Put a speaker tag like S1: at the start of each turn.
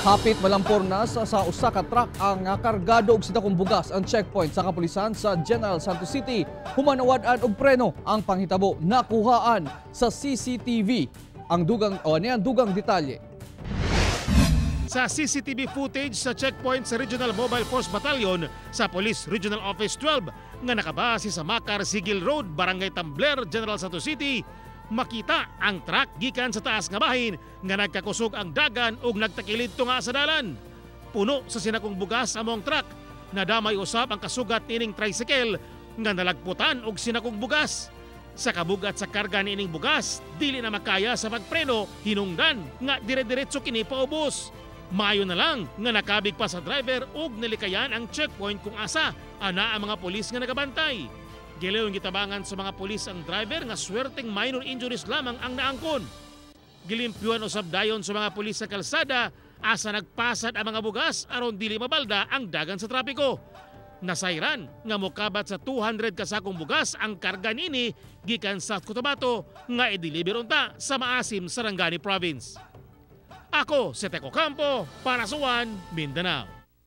S1: Hapit malampor na sa usa ka truck ang kargado og sinakong bugas ang checkpoint sa kapulisan sa General Santos City. Human nawad-an og preno ang panghitabo, nakuhaan sa CCTV. Ang dugang o niyan dugang detalye.
S2: Sa CCTV footage sa checkpoint sa Regional Mobile Force Battalion sa Police Regional Office 12 nga nakabase sa Makar Sigil Road, Barangay Tambler, General Santos City, makita ang truck gikan sa taas nga bahin nga nagkakusog ang dagan ug nagtakilid tunga sa dalan. Puno sa sinakong bugas among truck. Nadamay usab ang kasugat nining tricycle nga nalagputan og sinakong bugas. Sa kabugat sa karga niining bugas, dili na makaya sa pagpreno, hinungdan nga dire-diretso kini paubos. Maayo na lang nga nakabig pa sa driver ug nilikayan ang checkpoint kung asa ana ang mga pulis nga nagabantay. Giliw gitabangan sa mga pulis ang driver nga swerteng minor injuries lamang ang naangkon. Gilimpyuan usab dayon sa mga pulis sa kalsada asa nagpasad ang mga bugas aron dili mabalda ang dagan sa trapiko. Nasayran nga mokabat sa 200 ka sakong bugas ang karga nini gikan sa Cotabato nga i-deliver unta sa Maasim, Sarangani Province. Ako si Teco Campo para sa One Mindanao.